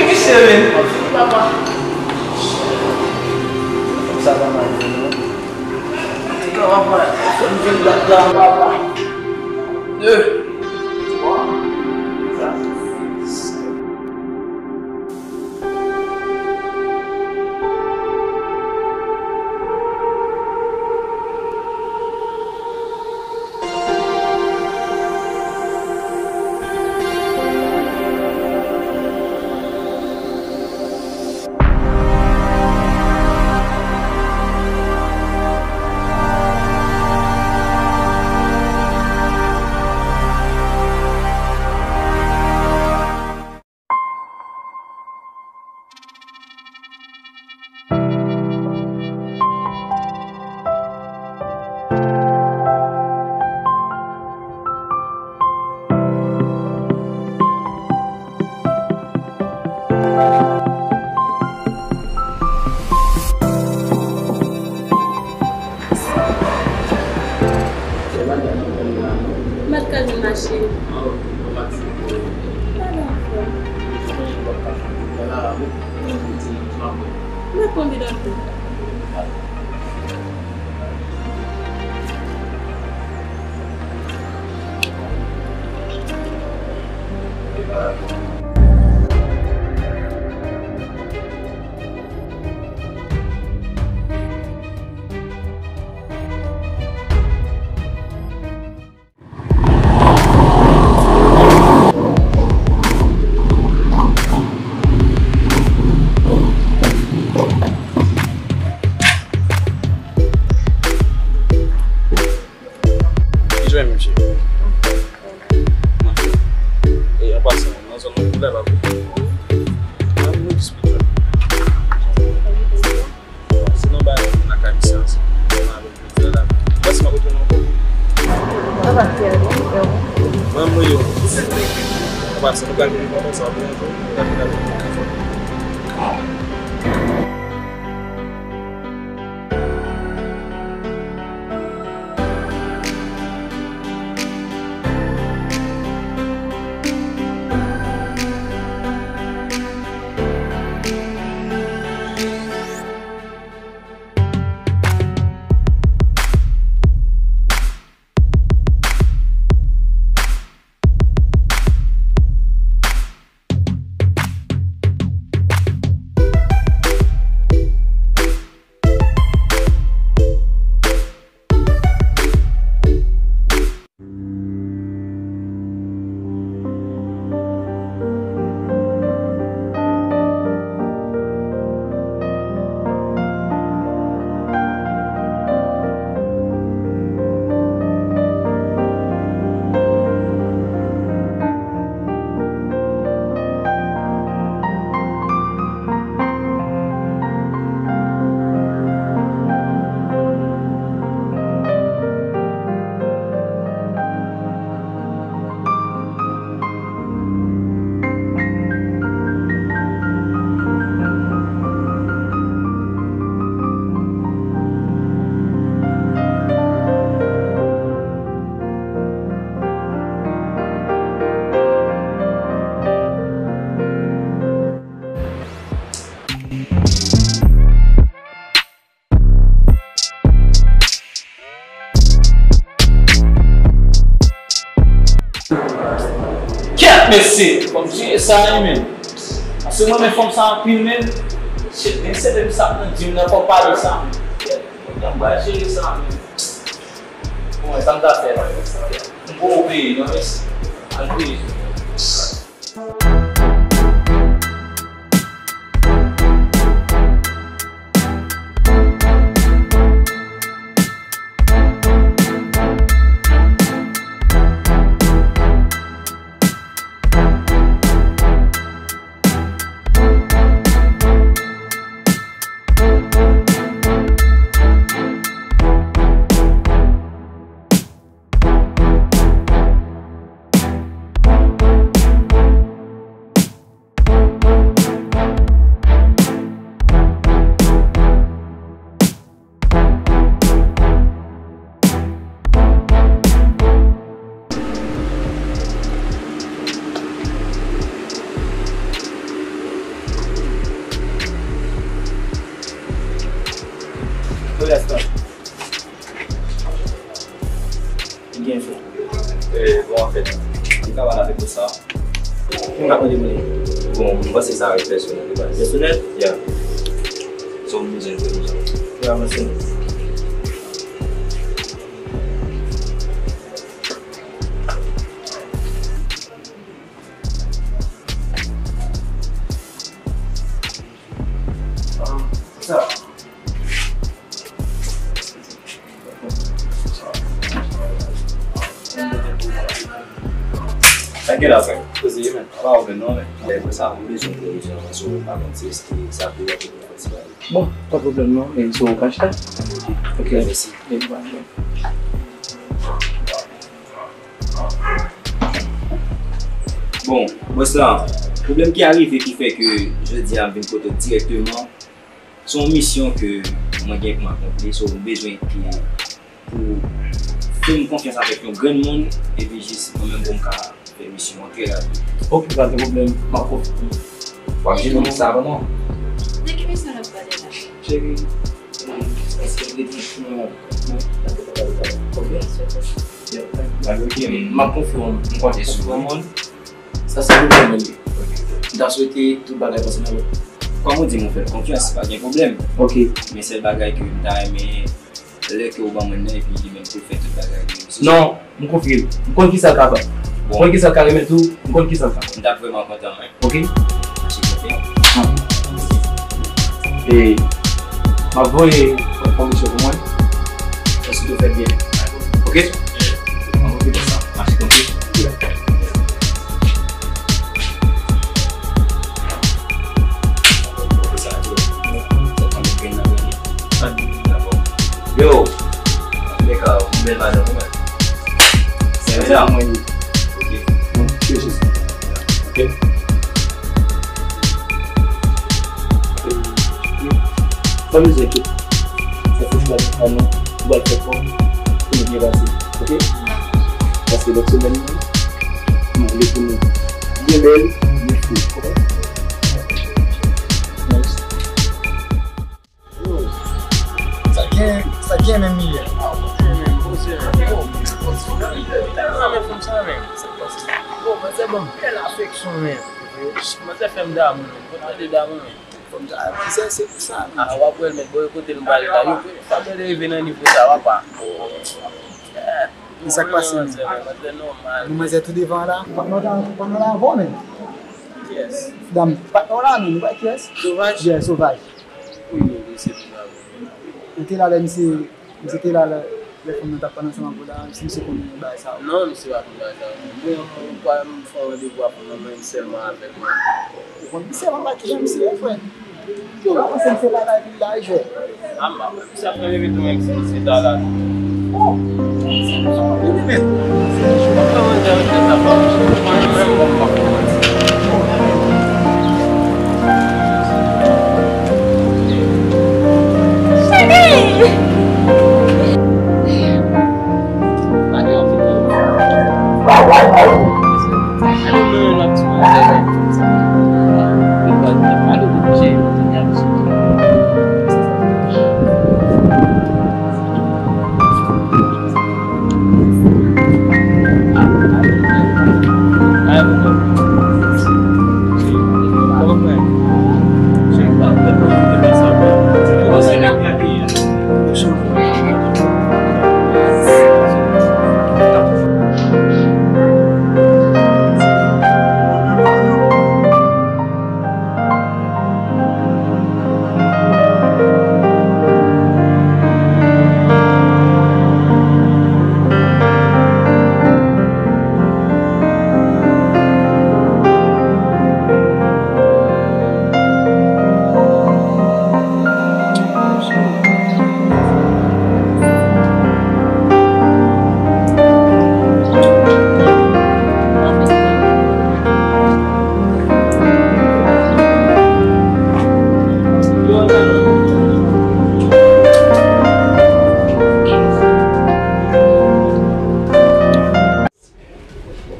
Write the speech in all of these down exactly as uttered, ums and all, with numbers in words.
Mesye, men. Papa. Sa va mal, non? Sa va mal. Fò m vin bat la, papa. Deux. Trois. Quatre. Mat ka vin mache. Pa nan fòm. Mwen pran bidon dlo. Ki jwenn misye? E, an pasan, nan zòn nan koulè la tou. Mwen, mwen dispite. Se nan bay lakay misye ansanm. Mwen avè l plizyè lane. Mwen si m ap retounen ankò. Sa va, Pierre? Mwen, mwen yo. An pasan, nou pral vin kontan sa, mwen, nou pral vin avè nou. Kèt mesye, fò m jere sa wi menm. Paske mwen renmen fanm sa anpil menm. Shit, menm se menm sa k nan di m nan fò m pale sa menm. Kèt, m pral jere sa menm. Bon, sa m ta fè la? M poko peye non mesye. Al peye. Mwen pa konn de moun. Bon, mwen panse sa rete pèsonèl de baz. Pèsonèl? Yeah. So, m bezwen fè konsa. Wi, avanse. Sa. Sa gen la, frè? Koze, men. Pa ouvè non, men. Lè konsa, mwen bezwen fè yon rezon, paske mwen pa konn si èske sa pou yon festival. Bon, pa pwoblèm non, men se yon kach la. Ok. Mèsi. Bon, bòs la, pwoblèm ki arive ki fè ke jodi a m vin kote w dirèkteman, se yon misyon ke mwen gen pou m akonpli, so m bezwen ke pou fè m konfyans avèk yon grenn moun, epi jis mwen menm pou m ka fè misyon an trè rapid. Ok, pa gen pwoblèm, m ap konfime. W ap jwenn moun sa avan mwen? De ki misyon n ap pale la? Cheri, èske w vle di mwen konbyen? Ok, m ap konfime, m konte sou ou. Sa se pwoblèm mwen li. M ta swete tout bagay pase nan lòd. Kòm ou di m ou fè l konfyans, pa gen pwoblèm. Ok. Men sèl bagay ke m ta renmen, lè ke ou ban mwen nan, epi li menm pou l fè tout bagay li. Non, m konfye l. M konn kisa l ka fè. M konn kisa l ka remèt ou, m konn kisa l ka. M t ap vrèman kontan, men. Ok. Mache konfye. E, m ap voye kòd kòmisyon pou mwen. Èske w fè byen? Ok? M ap okipe sa. Mache konfye. Yo, antoulèka, ou bèl madanm ou menm. Sèvi la. Ok. Bon, chèche sa. Ok. Pa bezwen enkyete. Sa se festival pa nou. Nou pral fè kòb pou nou byen pase. Ok? Paske lòt semèn nan, nou vle pou nou byen bèl, byen fou. Konprann? Nice. Sa gen, sa gen menm li ye. Sa men fanm sa men. Bon, mwen se bon bèl afeksyon men. Mwen se fè m damou men. Mwen tande damou men. Fanm sa, se, se pou sa men. A, w ap wè l men, bò yo kote nou pale la. Yo, pa bèl rive nan nivo sa, w ap pa. Men sa k pase men. Mwen se nòmal. Nou manzè tou devan la. Patnè w ta, patnè w la avè w men. Kiyès? Dam, patnè w la men, nou pa kiyès? Sovaj? Yeah, Sovaj. Wi, wi, wi, se pou sa. Ou te la lè misye, misye te la lè, lè fanm nan t ap pale ansanm avè w la, si misye konnen bagay sa yo? Non, misye pa konn bagay sa yo. Mwen, mwen, mwen, mwen fè yon randevou ak fanm nan, mwen menm sèlman avèk mwen. Ou konn misye, mwen pa kijan misye ye, frè. Yo, ou panse misye pa la epi li la jwe? A, m pa wè misye ap fè reve tou, menm si misye ta la tou. Oh! Li menm.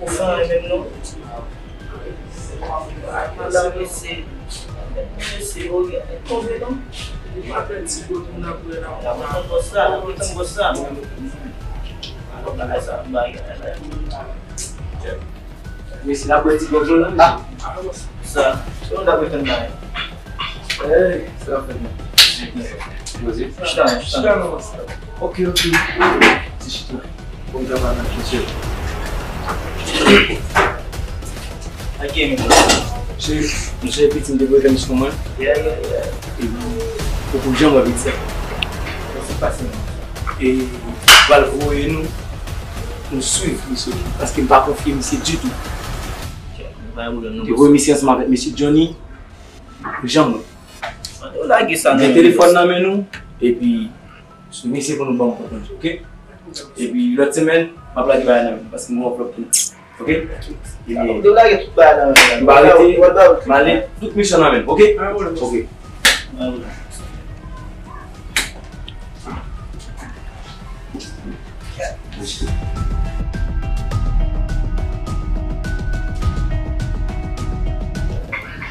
Ou fè anyen menm non. Madanm mesye, mesye, o, gen konve non. Ou pa pè ti bout moun ap wè la. Ou konn bòs la, ou konn bòs la. Alò bagay sa, bagay la. Mesye, n ap bwè ti gwòg nou la, mesye. Ah, sa, se nou t ap retann la. Ey, sa fè nou. Poze. Chita, chita. Chita, non, chita. Ok, ok. Ti chita. Bon travay, mesye. Ok, mesye. Mesye, mesye, pitit m te voye kèm sou mwen. Yeah, yeah, yeah. E ou pou janm wè pitit sa. Sa se pase, non. E pral voye nou, nou swiv misye, paske m pa konfye misye ditou. Mwen voye misye ansanm avèk mesye Johnny, janm wè. Ou lage sa nan men nou. Gen telefòn nan men nou, epi sou mesye pou nou ban m kont manje, ok? Epi lòt semèn, m ap lage bagay nan men nou, paske m gen anvlòp pou nou. Ok? Ou lage tout bagay nan men nou. M pa rete, m ale, tout misyon nan men m, ok? Ok.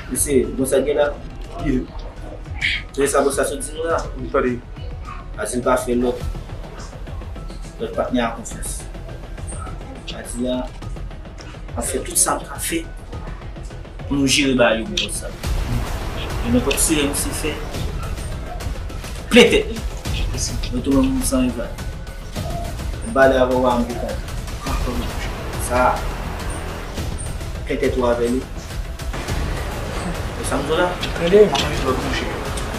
Mesye, bon sa gen la? Ye. Tande sa, bon sa sot di nou la? M tande. Azil pa fè lòt, lòt patnè a konfyans. Azil la, ap fè tout sa m ka fè pou nou jere bagay yo pou kont sa. E nenpòt erè misye fè, plen tèt li. Mwen tou menm moun san rival. M pale avè w a, m gen kont. Sa, plen tèt ou avè li. E sa m di w la? Tande, m ap lòt mouche.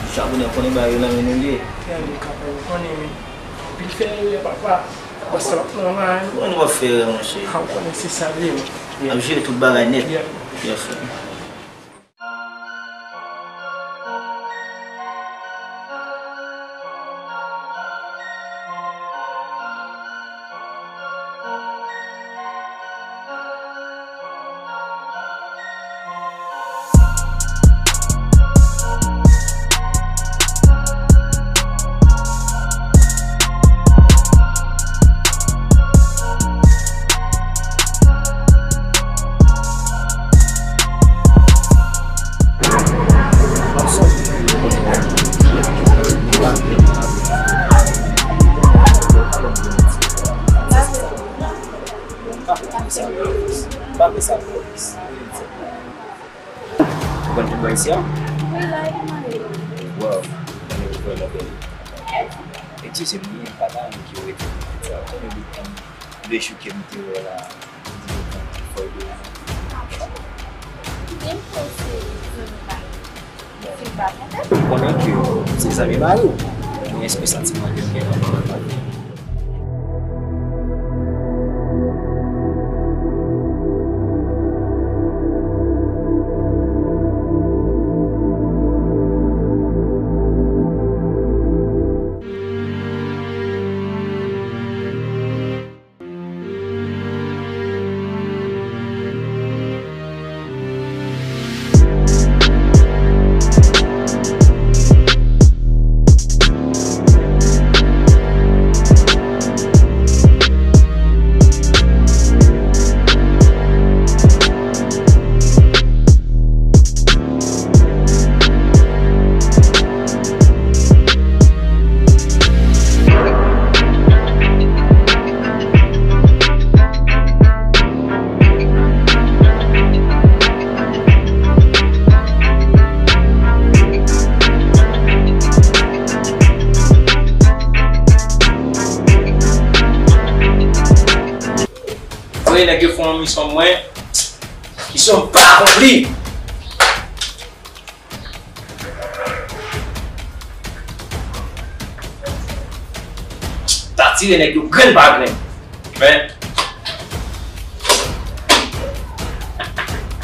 Chabonè konnen bagay yo nan men nou li ye. Tande, kapab konnen, men anpil fè erè, papa. Bòs la p nan men. Mwen, nou p ap fè erè, monchè. A, ou konnen se sa l ye, wi. N ap jere tout bagay nèt. Yeah. Yes, sir. Ou konn tout bò isi a? Wi, la e mare. Wow, mwen vrèman bèl. E ti se mwen pa ta renmen ki yo rete sa. Konbyen bout tan de jou ke m te wè la, m di yo konn fò yo. Gen pou se zanmi pa yo. Bon. Se pa kontan. Ou konnen ke se zanmi pa yo. Men èske santiman ke m gen anvè l pa vre? Voye nèg yo fè yon misyon mwen, misyon pa akonpli. Ta tire nèg yo grenn pa grenn. Men.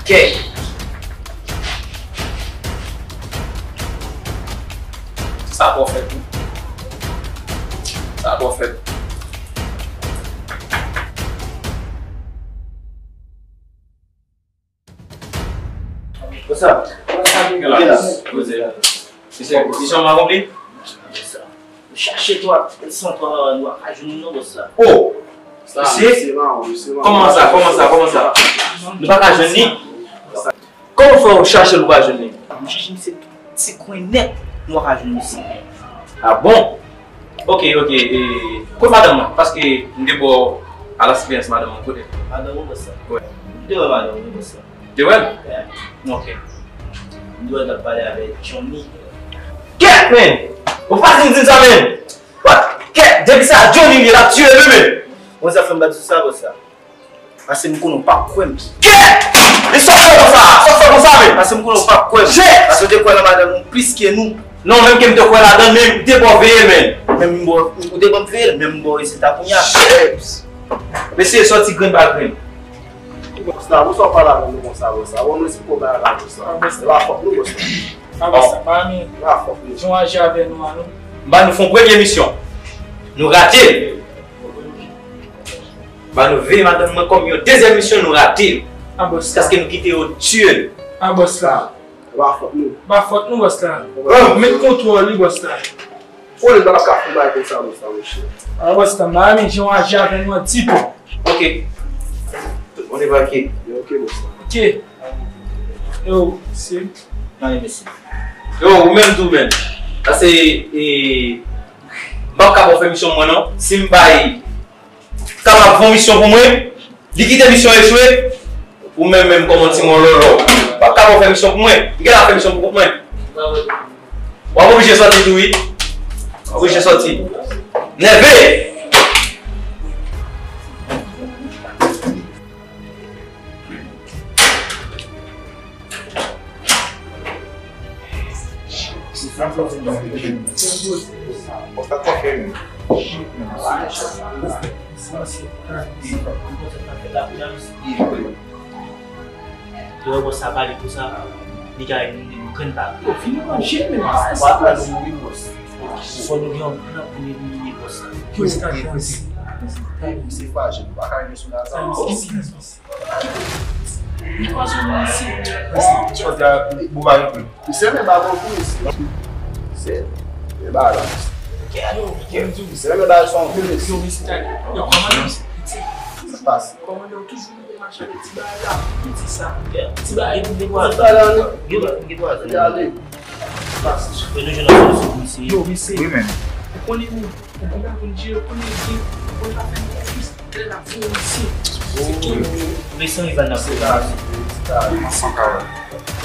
Kè. Sa pò fèt wi. Sa pò fèt. What's up? What's up? Kèlas. Poze. Misye, misyon akonpli? Chache twa san twa nou pa ka jwenn non, bòs la. Oh! Misye? Kòman sa? Kòman sa? Kòman sa? Nou pa ka jwenn li? Kòman fè w chache l ou pa jwenn li? M chache misye tout ti kwen nèt, m pa ka jwenn misye. Ah bon? Ok, ok, e, kote madanm mwen? Paske m te ba w a la sipeyans madanm mwen, kote? Madanm ou, bòs la? Wi. M te wè madanm ou wi, bòs la. Te wè l? Yeah. Ok. M te wè l t ap pale avèk Johnny. Kèt, men! Ou pa di m di sa, men! What? Kèt! Depi sa Johnny li ye, l ap tiye nou, men! Bon, sa fè m pa di sa, bòs la. Paske m konnen w p ap kwè m. Kèt! Li sot fè konsa! Sot fè konsa, men! Paske m konnen w p ap kwè m. Shit! Paske w te kwè nan madanm ou plis ke nou. Non, menm ke m te kwè ladan l, men m te ba w veye l, men. Menm m ba w, ou te ban m veye l, menm m ba w rezilta kounye a. Shit! Mesye, sòti grenn pa grenn. Bòs la, poukisa w pale avè nou konsa, bòs la? Bon, nou esplike w bagay la, bòs la. Ah, bòs la. Se pa fòt nou, bòs la. Ah, bòs la, pa anyen. Se pa fòt nou. Jan w aji avè nou an, non. M ba nou fè yon premye misyon. Nou rate l. M ba nou veye madanm mwen kòm yon dezyèm misyon, nou rate l. Ah, bòs la. Paske nou kite yo tiye l. Ah, bòs la. Se pa fòt nou. Pa fòt nou, bòs la. Met kontwòl li, bòs la. Konnen m pa t ap ka fè yon bagay konsa, bòs la, monchè. Ah, bòs la, m pa renmen jan w aji avè nou an ditou. Ok. Tout moun evakye. Ok, bòs la. Ok. Yo, se. Mande mesye. Yo, ou menm tou, menm. Sa se, e, m p ap ka ba w fè misyon mwen, non. Si m bay Kapab fè yon misyon pou mwen, li kite misyon echwe, ou menm menm kòm yon ti mololo. W ap kapab fè misyon pou mwen, m gentan fè misyon pou kont mwen. W ap oblije sòti tou wi. W ap oblije sòti. Nève! Yo wè bòs sa pale konsa, li ka elimine nou grenn pa grenn. Yo fin manje, men pa fè sa. Fò nou gen yon plan pou n elimine bòs sa. Yo, se ta gras. Se fajin, pa ka rete sou la. Li pa sou moun isi. Misye renmen ba yo pou isi. Misye renmen ba yo pou isi. Yo, misye ta. Yo, kòman yo? Sa pase. Kòman yo toujou mache avèk ti bagay la? Ti sa. Ti bagay, ti bagay. Gade. Yo, misye. Wi, men. Ou konnen nou. Ou konn pa konn jere, ou konnen byen, ou konn pa fè nou konfyans, lè l ap voye misye. Se ki Mesye Ivan nan se la.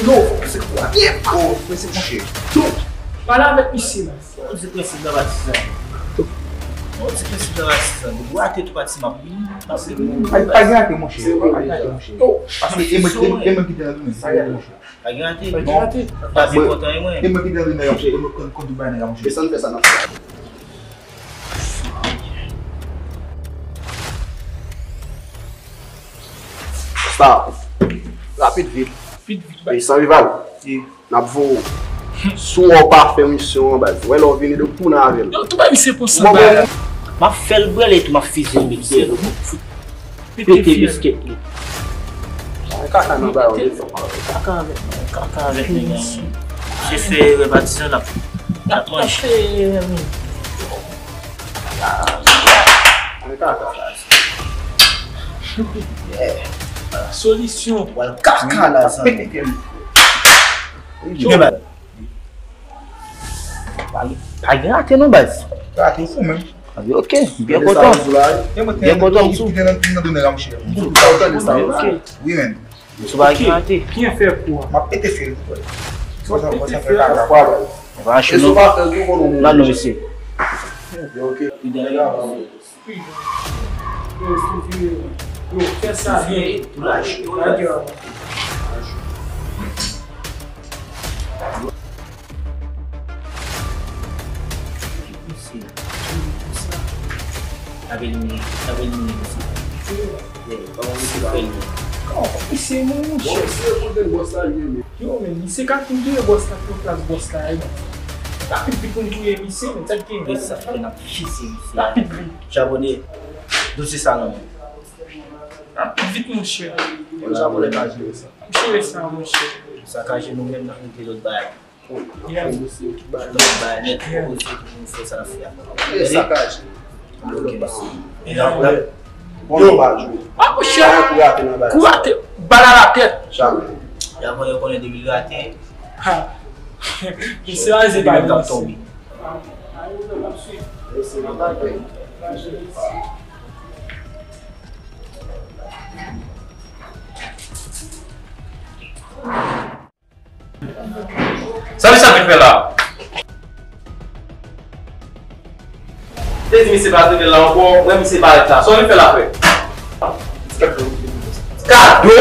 Non, fòk se kwa. Byen pa. Oh, prensip mouche. Yo, pale avèk misye la. Ou di prensip nan patizan. Ou di prensip nan patizan. Ou rate tou pati m ap vini. Pa gen rate, monchè. Pa gen rate, monchè. Paske e mwen ki te nan domèn. Pa gen rate, monchè. Pa gen rate. Sa byen kontan e mwen. E mwen ki te nan domèn, monchè. E mwen konn tout bagay, monchè. Desann fè sa n ap fè. Sa, rapid vit. Rapid vit, bay. San rival. N ap voye w. Si w pa fè misyon an, baz. Wè lè w vini, w tounen avè l. Yo, tou bay misye konsa, bay. M ap fè l brale tou, m ap fize l, mesye. Pete biskit li. Kaka nan bay w. Kaka avèk mwen, kaka avèk mwen. Se fè erè patizan l ap, l ap manje. Mwen kaka. Solisyon. Wal kaka la, zanmi. Pa gen rate non, baz. Rate fou menm. Ok, byen kontan. Byen kontan tou. Ok. Wi, men. Sou pa gen rate. Byen fè kou a. M ap pete fil. Ou ap pete fil. Nan non, mesye. Yo, fè sa byen. Yo, men, misye ka fin touye bòs la, pran plas bòs la, e. Rapid vit pou n touye misye, men sa k genyen. Rapid vit. Jabone, dosye sa nan men. Rapid vit, monchè. Jabone ka jere sa. M jere sa, monchè. Sakaje nou menm, n ap mete lòt bagay. Lòt bagay nèt, pwopoze pou nou fè sa n ap fè a. Sakaje. Bon, nou pa jwe. Ah, monchè. Kou rate nan bagay. Kou rate. Bal a la tèt. Jamè. Yavan yo konnen depi l rate. Ha. Misye raze pa li menm k ap tonbe. Mesye, nou pa jwe. Sa misye ap vin fè la? Te di misye pa ret la ankò, mwen misye pa ret la. Sa w vin fè la, frè? Kado?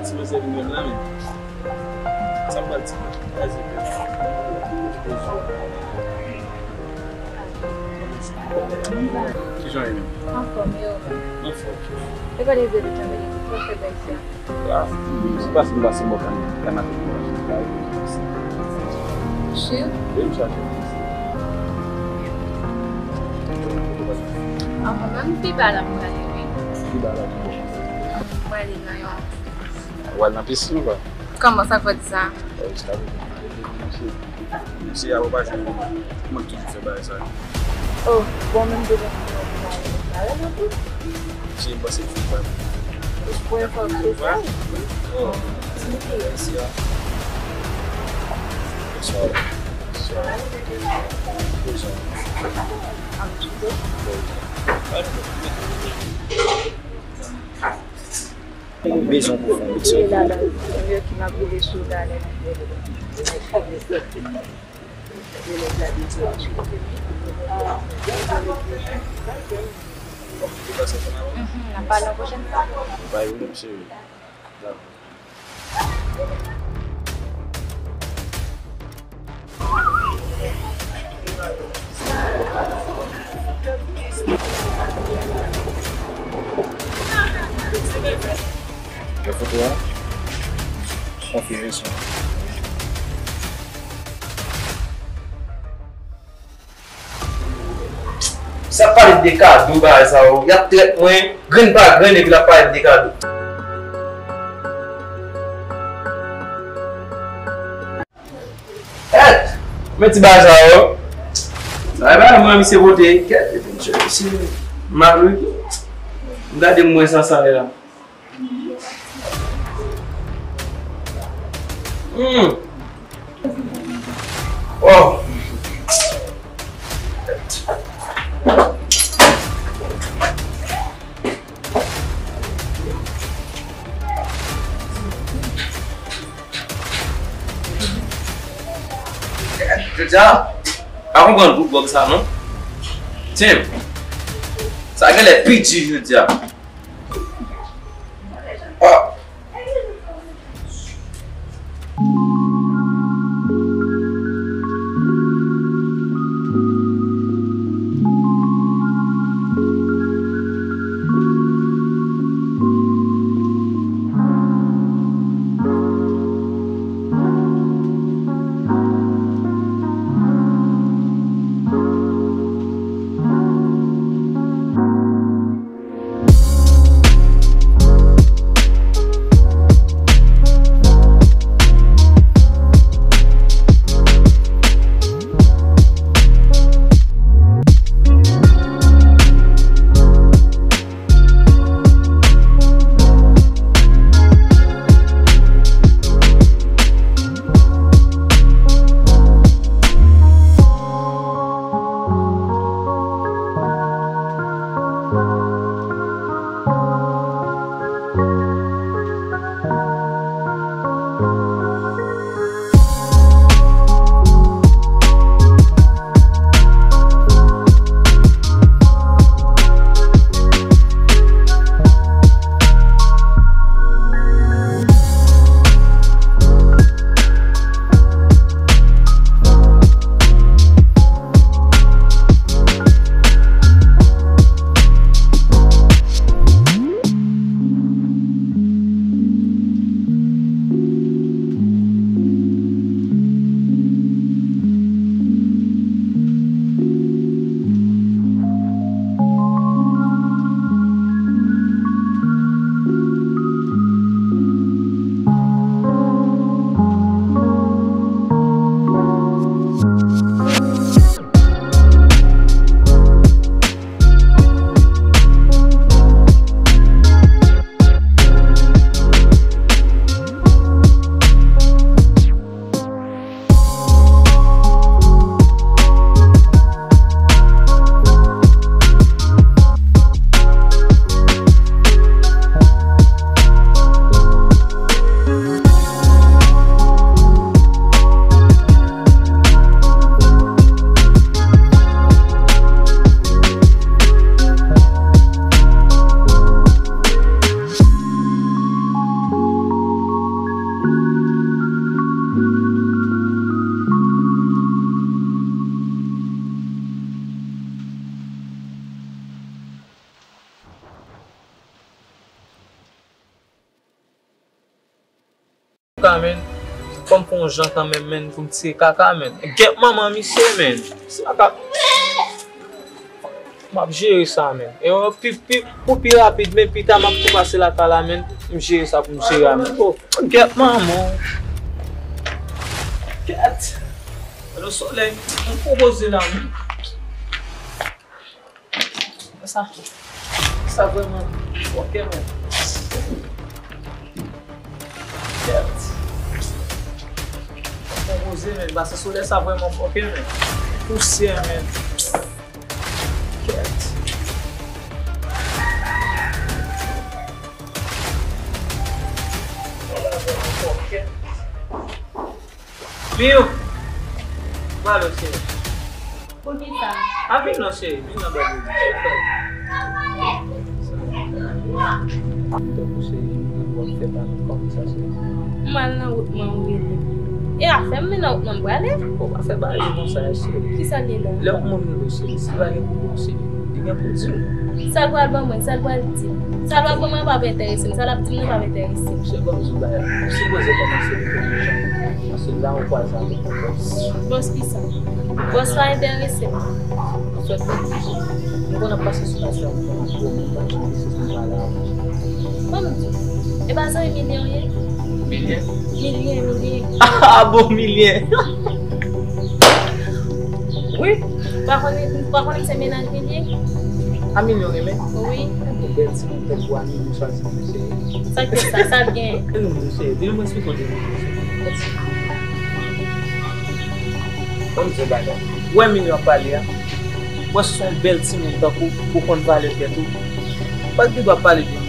Ti mesye vin jwenn la, men. Sa m pral di? Kijan w ye menm? Anfòm, e ou menm? Anfòm. E pa de zye de tanbe li, sa w fè bay sa? Ah, se pase m pase bò kan, kanapé pou manje. Chill? Wi, m chache. Anfòm, menm pi ba la m prale, wi. Pi ba la, ki bò? M prale nan yon. W al nan pisin ou pa? Kòman sa k fè w di sa? Wi, sa vle di, m cheri. Mesye a, ou pa jwenn mwen. Mwen ki fè bagay sa yo. Oh, bon, menm de lè mwen wè sa, mwen pa wè nan tout. Mesye, m panse ki fè. Premye fwa m fè sa. Oh, mesye a. Bonswa. Bonswa. Bonswa. Bezwen pou fon. Li ladan, li ki m ap vide sou ladan. Mhm, n ap pale yon pwochèn fwa. Bay ou, cheri. Dakò. Yon foto a, konfizyon. Sa pale de kado, bagay sa yo. Y ap trèt mwen, grenn pa grenn, epi l ap pale de kado. Èt! Men ti bagay sa yo. Sa e bagay mwen, misye pote. Kèt, epi misye, misye mal, wi. M gade mwen sa, sa e la. Hmm. Oh. Jodi a, pa konprann gwoup gwòg sa non. Tim, sa genlè pi di jodi a. Ah. Yon jan kanmenm, menn, pou m tire kaka, menn. Gèt manman misye, menn. Misye pa ka. M ap jere sa, menn. E, pi, pi, pou pi rapid, men pita, m ap tou pase lakay la, menn. M jere sa pou m jere a, menn. Oh, gèt manman. Gèt. Alo, solèy. Mwen pwopoze la, menn. Sa, sa vrèman fòkè, menn. Kèt. Konpoze, menn, pase solèy sa vrèman fòkè, menn. Pousyè, menn. Kèt. Solèy vrèman fòkè. Piu! Ba lo cheri. Poukisa? A vin non cheri, vin nan bèl vin. Tankou cheri, m wè w ap fè bagay kòm sa cheri. M al nan wout mwen ou rele. E afè m, men nan wout mwen m prale. Bon, pa fè bagay konsa cheri. Kisa l ye la? Lè yon moun rele w cheri, si pa gen pou bon cheri, li gen pou di w. Sa l pral ban mwen, sa l pral di m. Sa l pral ban mwen pa enterese m, sa l ap di m nan pa enterese m. Se kòm si w pa, ou sipoze kòmanse reponn yon jan. Paske la ou kwaze avèk yon bòs. Bòs kisa? Bòs la enterese m. Sòt pou di. M konn ap pase sou pase avèk yon moun, m pa janm resi pou m pale avè w. Ban m di w. E pa zanmi Milyen w ye? Milyen? Milyen, Milyen. Ah, bon, Milyen. Wi. Pa konnen, pa konnen se mennaj Milyen? A Milyen w renmen? Wi. Yon bèl timoun tankou a Milyen chwazi pou cheri. Sa k fè sa? Sa l gen? E nou moun cheri, vin mwen esplike w de moun cheri. Ban m di w bagay. Ou wè Milyen w ap pale a? Ou wè se yon bèl timoun tankou ou konn valè tèt ou. Ou pa t gen dwa pale de Milyen.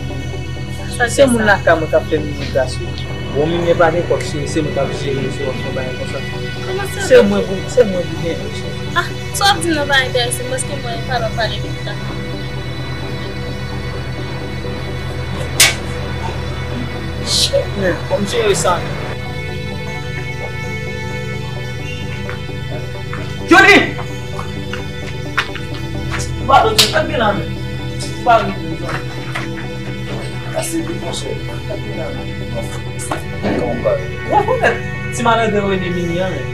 Se moun lakay mwen k ap fè Milyen gras wi. Bon, Milyen pa gen kòb cheri, se mwen k ap jere l, se w ap fè yon bagay konsa. Kòman sa? Se mwen pou, se mwen pou genyen l cheri. Ah, sa w ap di m nan pa enterese m, paske mwen pa dwe pale de sa. Shit, man, fò m jere sa. Johnny! Ou pa dwe sa k gen la menm. Ou pa dwe sa. Ase de monchè. Sa k gen la menm. Kòman w pale? Ou rekonèt ti malandren rele Mini an menm.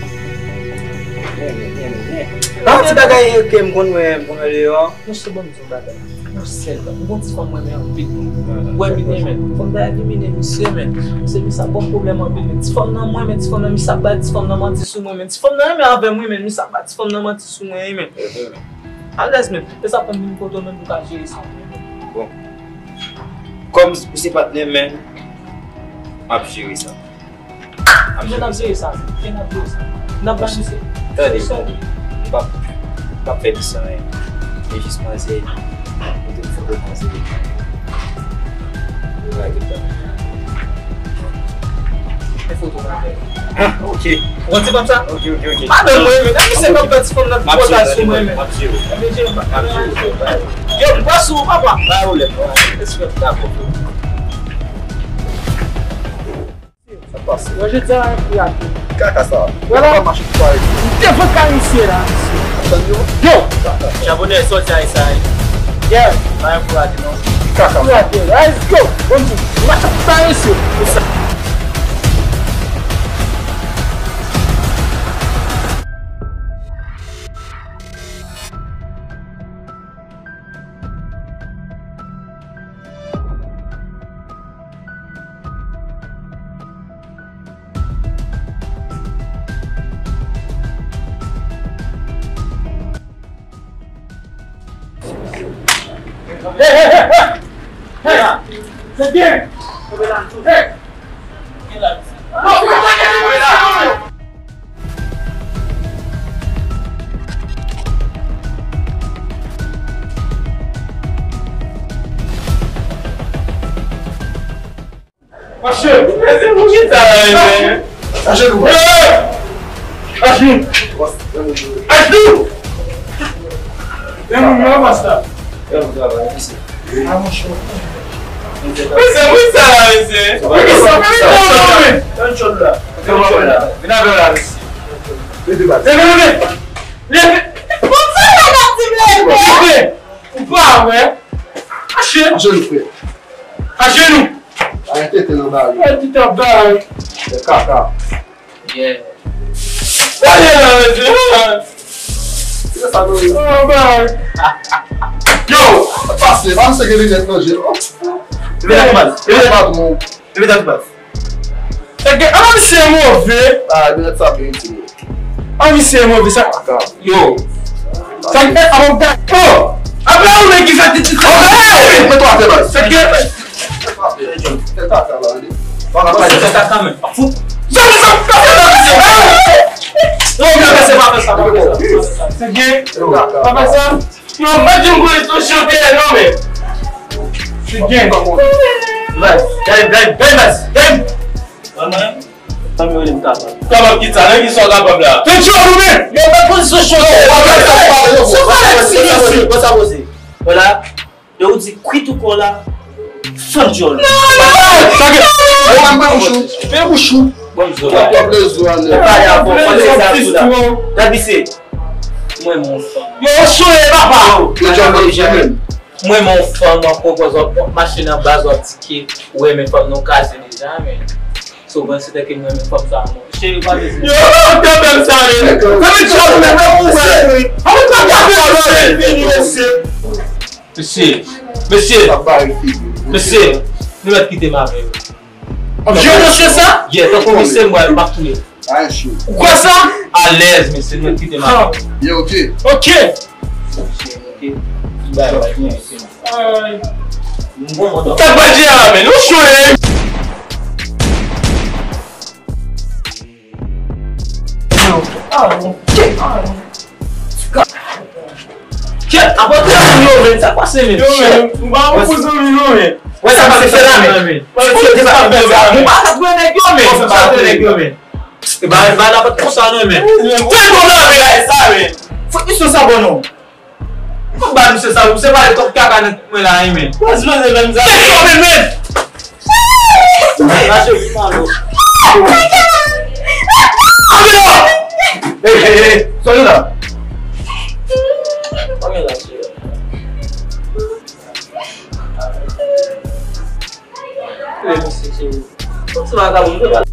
Byen, byen, byen, byen. Pa yon ti bagay ke m konn wè m konn wè deyò. Monchè, ban m di yon bagay. Yon sèl, m gon ti fanm mwen renmen anpil. Ou wè Mini, men fò m ta elimine misye, men. Misye, misye ap ban m pwoblèm anpil, men ti fanm nan mwen, men ti fanm nan, misye ap bay ti fanm nan manti sou mwen, men ti fanm nan renmen avè m wi, men misye ap bay ti fanm nan manti sou mwen wi, men. Alèz, men. E sa fè m vin kote w, men pou w ka jere sa. Bon. Kòm ou se patnè m, men m ap jere sa. Kijan n ap jere sa? Kijan n ap jere sa? N ap bay misye. Tande, bon, m p ap, m p ap fè misye anyen. Se jis manzè, mete m foto manzè. Mete foto manzè. Ah, ok. Ou konn ti fanm sa? Ok, ok, ok. Pa nan mwen, men. Misye k ap fè ti fanm nan pwotaj sou mwen, men. M ap jere. M ap jere. Yo, m pa sou ou, papa. Pa pwoblèm. Respè. Dakò. Sa pase. Mwen, jodi a, yon kou rate. Kaka sa. Vwala. Ou pa mache pou pare. M devan kay misye la, mesye. Yo! Chabonè, sòti a sa. Yeah. Pa yon kou rate, non. Kaka. Kou rate. Let's go! Bon di. M mache pou pare, mesye. Hey, hey, hey, hey! Hey! Se byen! Hey! Mache! Mezanmi, pou ki sa la, men? Ajenou! Ajenou! Ajenou! Ajenou! Men moun yo, pasta. Bon travay, mesye. A, monchè. Mesye, pou ki sa la, mesye? Pou ki sa? Pou ki sa? Pou ki sa? Vin avè w la, mesye. Leve, leve, leve! Leve! Bon, sa la, n ap di m leve! Leve! Ou pa wè? Ajenou! Ajenou, frè! Ajenou! Arete te nan bari. Arete te nan bari. Se kaka. Yeah. Gade la, mesye. Se sa nou ye. Oh, bag. Yo, pase, pase gen linèt nan je l. Leve la, baz. Leve la, patwon. Leve la, baz. Sa gen, ah, misye move. Ah, linèt sa byen itil. Ah, misye move, sa. Yo. Sa gen, ah, bon, oh. Apa ou nèg ki fè ti, ti, ti. Mete atè, baz. Sa gen. Fè tata la, tande. Fè tata, men. Fout. Sa, sa, sa, sa, sa, sa. Non, non, se pa fè sa, pa fè sa. Se gen. Pa fè sa. Non, pa di m pou l tou chante, non, men. Se gen. Baz, gade, gade, gade, baz, gade. Mwen menm, sa m rele m kapab. Kapab ki sa, nan ki sa w kapab la? Te djòl ou menm! Yo, mwen konn sou chante. Sou pale ti mesye. Bon, sa poze. Vwala. Lè ou di kwit ou kò la, fann djòl. Non, non, non, non, non, non. Fè bouch ou. Fè bouch ou. Bon, zo. Twòp, twòp lezo, ale. Ou pale avè w, fò l egzakte la. Gad misye. Mwen, mwen fanm. Yo, ou chole, papa. Yo, yo, yo, yo. Mwen, mwen fanm, mwen pwopoze w mache nan baz, w ap di ke ou renmen fanm, nou kaze deja, men. So, w panse ke m renmen fanm sa, non. Cheri, pa bezwen. Yo, yo, yo, yo, sa, men. Sa vin chòt, men, men, ou wè. An, ou pa kaze, men, vini, mesye. Mesye, mesye, mesye, nou mèt kite m avè yo. Ap jwe nan chè sa? Yeah, tankou misye m wè, m ap touye. Ou kwè sa? Alèz, mesye, nou mèt kite m avè yo. Yeah, ok. Ok. Ok. Bay, bay, bay. Ay. Ou ta pral di a la, men, nou cho, eh. Kèt, apre tout moun yo, men, sa k pase, men? Yo, men, m pa yon pou zanmi, non, men. Wè, sa pase, fè la, men. Wè, se te pa fè sa, men. M pa ka twouve nèg yo, men. Sa twouve nèg yo, men. E ba, e ba, la pa t konsa, non, men. Fè bon, non, men, sa, men. Fòk misye sa bon, non. Mwen ba misye sa, misye pale twòp kaka nan mwen la, wi, men. Baz, mwen se menm sa. Tèt chòve, men. Rache pou malo. Hey, hey, hey, sòti la. Pa gen rache. Hey, misye, cheri. Sòti vagabon, mwen.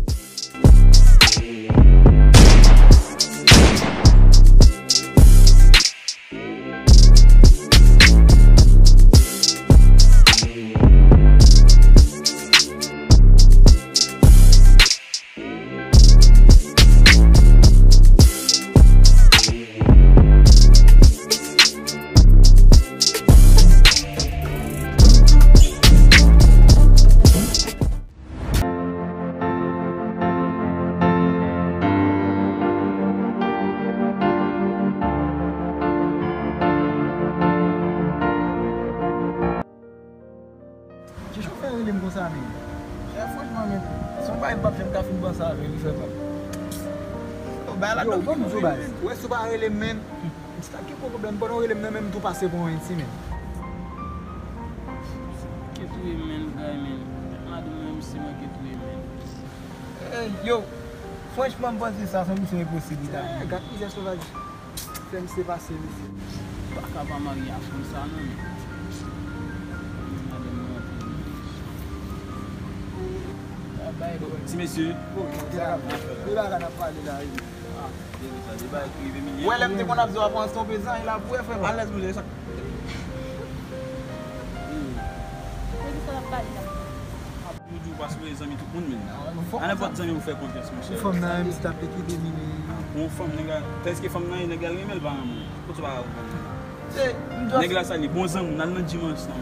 Kijan w fè rele m konsa, men? Chè, franchman, men, se yon bagay m p ap janm ka fin panse avè l, li fè mal. Yo, bay la, yo, ban m di w, baz. Ou wè, si w pa rele m, men, m t ap gen gwo pwoblèm. Pandan w rele m nan, men m tou pase pou yon enti, men. Manke touye m, men, bagay, men. Madanm mwen, misye manke touye m, men. Ey, yo, franchman, m panse sa se yon misyon enposib li ta vin. Gad mizè sovaj. Fè misye pase, mesye. Pa ka pa marye ak fanm sa, non, men. Madanm mwen anpil. Ti mesye. Bon, sa va. De bagay n ap pale la, wi. Wè, lè m te konn ap di w ap antre yon pezan, e la pou wè, frè m. Alèz, monchè, sa. Pou ki sa n ap pale la? Yo di w pa sou zanmi tout moun, men. A nenpòt zanmi ou fè konfyans, monchè. Fanm nan, misye t ap te kite m, men. Bon, fanm, nèg la, tèske fanm nan ye, nèg la renmen l pa renmen. Kot ou pa ka konprann nèg la? Nèg la sa li bon zanmi, n al nan gym ansanm.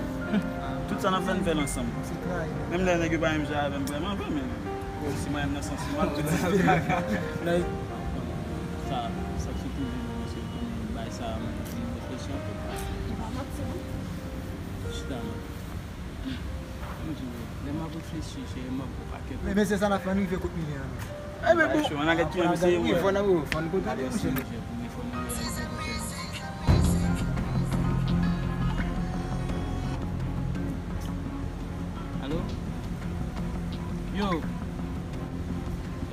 Tout sa n ap fè, n fè l ansanm. Menm lè nèg yo pa menm jan avè m vrèman vre, men si mwen menm nan sans li, m ap tout sa. Sa, sa ki touye m, se konnen bagay sa, mwen, li reflechi anpil. Chita, non. M di w, lè m ap reflechi, se m ap gwo pakèt. Men, men se sa n ap fè, ann rive kot milye a, non. Ebyen, bon. Chou, ann al gad kijan misye ye, wi, fò n ap, fò n kote li, monchè. Alo? Yo.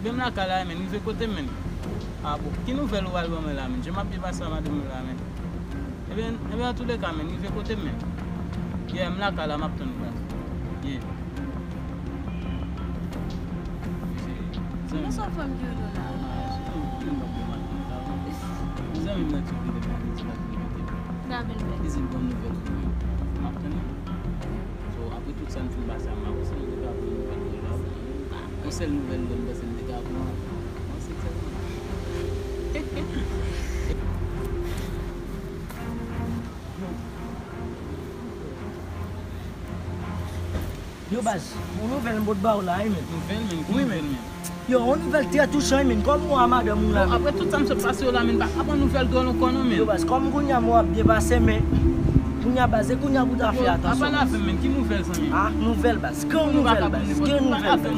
Ebyen, m lakay la, men, rive kote m, men. A, bon, ki nouvèl ou pral ban mwen la, men? Jan m ap byen pase a madanm mwen la, men. Ebyen, ebyen, antouleka, men, rive kote m, men. Yeah, m lakay la, m ap tann ou, baz. Yeah. Bonswa, frè m Guerdo la. Mezanmi, m nan tchèk li depi midi, pa t vin kote m. Li di l gon nouvèl pou mwen. M ap tann li. So, apre tout sa n fin pase a, m ap panse nou te ka pran nouvèl deja. Yon sèl nouvèl m panse n te ka pran. Mwen se sèlman. Yo, baz, yon nouvèl m pot ba w la, wi, men. Nouvèl, men? Ki nouvèl, men? Yo, yon nouvèl trè touchan, wi, men. Kòm ou a madanm ou la, men. Apre tout sa m sot pase yo la, men, pa ka pran nouvèl dwòl ankò non, men. Yo, baz, kòm kounye a mwen w ap depase, men. Kounye a, baz, se kounye a pou ta fè atansyon. Yo, pa pale avè m, men. Ki nouvèl, zanmi m? Ah, nouvèl, baz. Gran nouvèl, baz. Gran nouvèl, baz.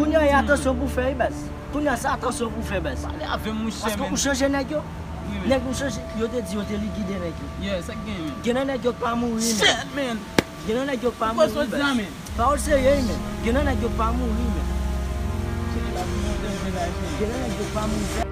Kounye a, e atansyon pou fè, wi, baz. Kounye a, se atansyon pou fè, baz. Pale avè m, monchè, men. Paske ou chanje nèg yo. Wi, men. Nèg ou chanje, yo te di yo te likide nèg yo. Yeah, sa k gen, men. Gen nan nèg yo k pa mouri, men. Shit, man. Gen nan nèg yo k pa mouri, baz. Pawòl serye, men. Gen nan nèg yo k pa mouri, men. Gen nan nèg yo k pa mouri.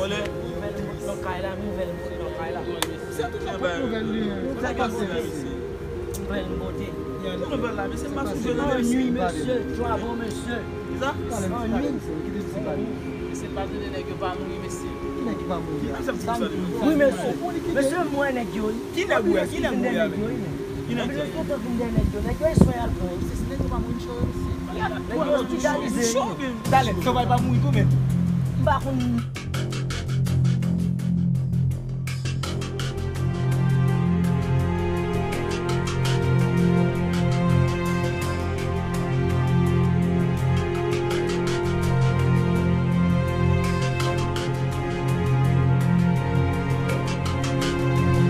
Nouvèl nan kay la, nouvèl nan kay la. Nouvèl li, sa k pase, mesye? Nouvèl m pote. Ki nouvèl la, mesye? M pa sonje nan mesye. Annuiy, mesye. Twò bon, mesye. Kisa? Annuiy. Mesye, pa tande nèg yo pa mouri, mesye. Ki nèg ki pa mouri a? Wi, mesye. Mesye, m wè nèg yo, wi. Ki nèg ou wè? Ki nèg ou wè avè? Ki nèg sa? Anpil kontan vin dèyè nèg yo. Nèg yo e swen y al pran, wi. Mesye, si nèg yo pa mouri, m cho, mesye. Nèg yo ospitalize, wi. Talè, travay pa mouri tou, men. M pa konn.